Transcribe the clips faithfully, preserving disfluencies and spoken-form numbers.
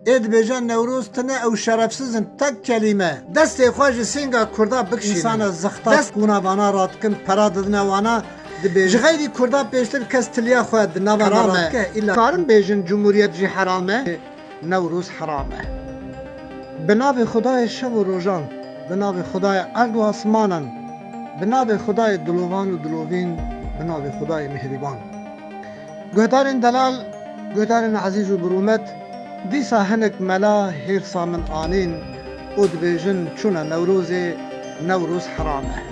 Ê dibêje Newroz tune ew şerefsiz in, tek kelîme. Destê xwe ji sînga Kurda bikişînin. Însana zixta dest qûna vana radikin, pera didine wana, dibêjin. Ji xeyrî Kurda pêştir kes tiliya xwe di nava me radike, îlla karin bêjin Cumhuriyet jî heram e. Newroz heram e. Bi navê Xwedayê şev û rojan, bi navê Xwedayê erd û asmanan, bi navê Xwedayê dilovan û dilovîn, bi navê Xwedayê mihrîban. Guhdarên delal, guhdarên ezîz û birûmet, dîsa hinek mela hêrsa min anîn û dibêjin çûna Newrozê, Newroz heram e.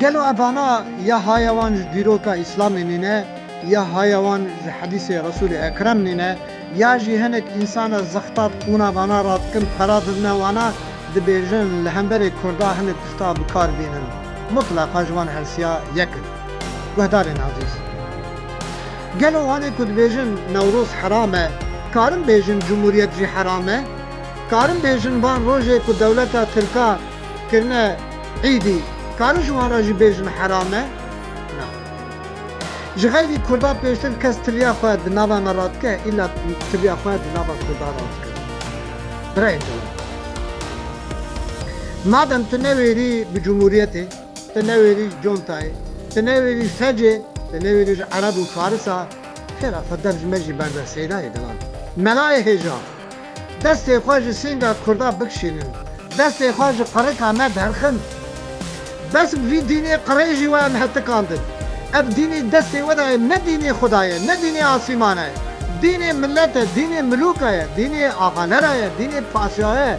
Gelo evana ya haya wan ji dîroka Îslamê nîne, ya haya wan ji hedîsê Resûlê Ekrem nîne, ya jî hinek însana zextat qûna vana radikin, pera didine wana, dibêjin li hemberê Kurda hinek tişta bi kar bînin. Mutleqa ji wan hersiya yek in. Guhdarên ezîz, gelo wanê ku dibêjin Newroz heram e, karin bêjin Cumhuriyet jî heram e? Karin bêjin van rojê ku dewleta Tirka kirine îdî, karin ji wan re jî bêjin heram e? Na. Ji xeyrî Kurda pêştir kes tiliya xwe di nava me radike, îlla tiliya xwe di nava Kurda radike. Birayên delal, madem tu newêrî bi Cumhuriyetê, tu newêrî ji Contayê, tu newêrî ji Fecê, tu newêrî ji Ereb û Farisa, xêra xwe dev ji me jî berde Seydayê delal. Melayê hêja, destê xwe ji sînga Kurda bikişînin, destê xwe ji qirika me derxin. Bes bi vî dînê qirêjî we em hetikandin. Ev dînê destê we de ye, ne dînê Xuda ye, ne dînê asîmana ye. Dînê milet e, dînê milûka ye, dînê axalera ye, dînê pasyaye,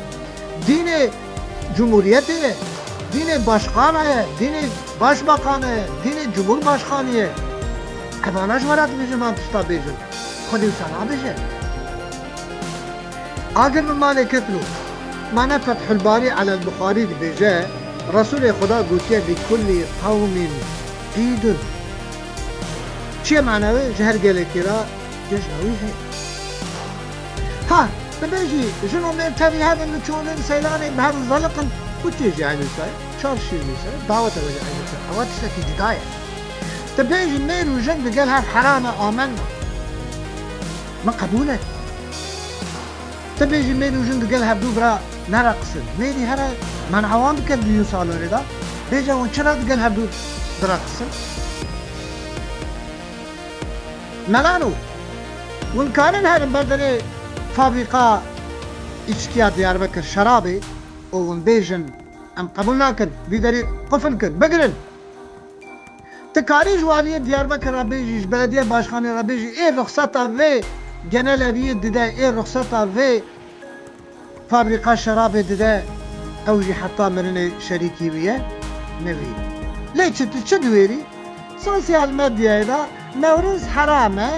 dînê cumhuriyetê ye, dînê başkana ye, dînê başbakana ye, dînê cumhurbaşkanî ye. Evana ji we re dibêjin van tişta bêjin. Xwedê wisa nabêje. Agir min malê ketino. Mane Fethul Barî Elel Buxarî dibêje, Resûlê Xuda gotiye, "Li kullî qewmîn îdun." Çi ye mane wê? Ji her gelekî re cejna wî heye. Ha, dibêjî, jin û mêr tevî hev in, li çolê, li seyranê bi hev zeliq in. Kutiyê jî eynî wisa ye, çarşî wisa ye, daweta wê jî eynî wisa ye. Ewa tiştekî cuda ye. Dibêjî mêr û jin digel hev heram e, amenna. Min qebûl e. Dibêjî mêr û jin digel hevdû bira nereqisin. Mêrî here men'a wan bike di duyûn salonê de. Bêje hûn çira digel hevdû direqisin? Melano, hûn karin herin ber derê fabrîka îçkiya Diyarbekir şerabê û hûn bêjin, em qebûl nakin, vî derî qufil kin, bigirin. Ti karî ji waliyê Diyarbekir re bêjî, ji belediye başkanê re bêjî, ê ruxseta vê geneleviyê dide, ê ruxseta vê fabrîka şerabê dide, ew jî heta mirinê şerîkî wî ye, ne wî. Lê çi, tu çi diwêrî? Sosyal medyayê de Newroz heram e,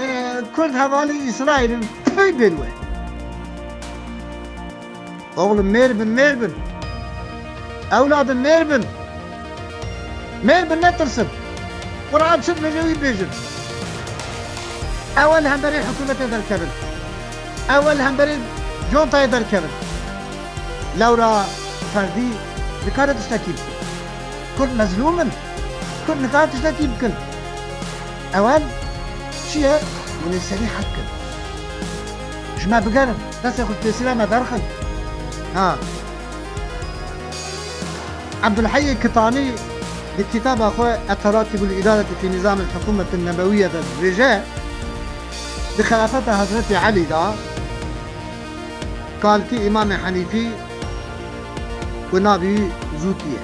e, Kurd hevalê Îsraîl in, tfey bên we. Oxlum, mêr bin, mêr bin. Ewladim, mêr bin. Mêr bin, netirsin. Quran çi dibêje, wî bêjin. Ew ê li hemberî hikûmetê derkevin. Ew ê li hemberî contayê derkevin. Lewra ferdî nikare tiştekî bike. Kurd mezlûm in. Kurd nikare tiştekî bikin. Ewel çi ye? Hûn ê serî hed kin. Ji me bigerin. Destê xwe ji pêsîra me derxin. Ha. Ebdulheyê Kitanî di kitaba xwe Eteratibul Îdareti fî Nîzamil Hikûmetin Nebewiye de dibêje, di xilafeta Hezretî Elî de kalkî Îmamê Henîfî ku navî wî Zûtî ye.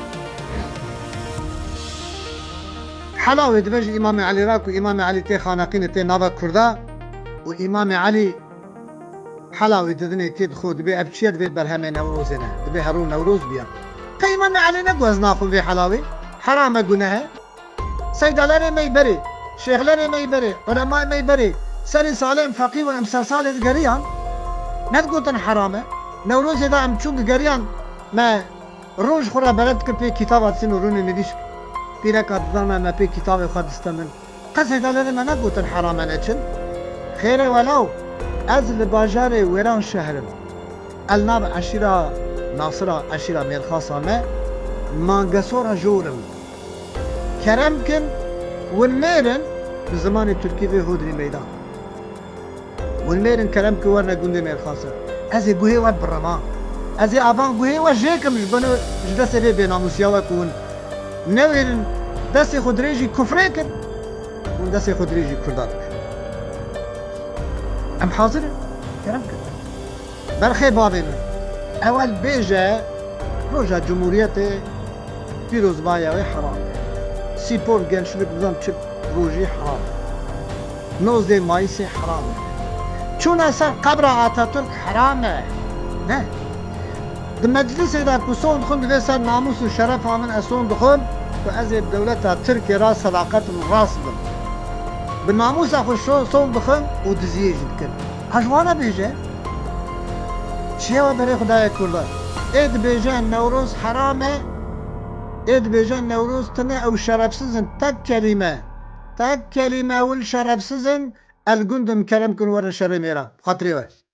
Hela wê dibe ji Îmamê Elî re ku Îmamê Elî tê xaneqînê, tê nava Kurda û Îmamê Elî hela wê didinê kê dixwe, dibê ev çi ye, divê berhemê Newrozê ne, divê her roj Newroz biya. Qey Îmamê Elî ne ku ez naxwim vê hela wê? Heram e, guneh e. Seydalerê me yî berê, şêxlerê me yî berê, ulemayê me yî berê, serê salê em feqî û em sersalê digeriyan, nedigotin heram e. Newrozê de em çûn digeriyan, me roj xwe re bere dikir pê kitaba disin û rûnê nivîs pîreka didana me pê kitabê xwe distemin. Qe seydalerê me negotin heram e neçin? Xêr e welaw, ez li bajarê Wêranşehir im. El nav eşîra Nasira, eşîra mêrxasa me, Mangesora jor im. Kerem kin, win mêr in, bi zimanê tirkî vê hodrî meydan. Hûn mêrin kerem ki werine gundê Mêrxasa. Ez ê guhê we birima. Ez ê avan guhê we jêkim ji beno ji destê vê bênamûsiya we ku hûn newêrin destê xwe dirêjî kufrê kin. Hûn destê xwe dirêjî Kurda dikin. Em hazir in. Kerem ki. Berxê bavê min. Ewel bêje roja Cumhuriyetê pîrozbaya wê heram e. Spor, gençlik, nizam çi rojî heram e. Nozdeh Mayısê heram e. Çûna ser qebra Atatürk heram e. Ne? Di meclisê de ku son dixwim, divê ser namûs û şerefa min ez son dixwim ku ez ê bi dewleta Tirkê re sedaqet û rast bim. Bi namûsa xwe şo-, son dixwim û diziyê jî dikim. Ha ji wana bêje, çiye we berê Xwedayê Kurda. Ê dibêje Newroz heram e, ê dibêje Newroz tune ew şerefsiz in. Tek kelîme. Tek kelîme, ewil şerefsiz in. El gundim kerem kin werin şerê mêra. Xatirê we.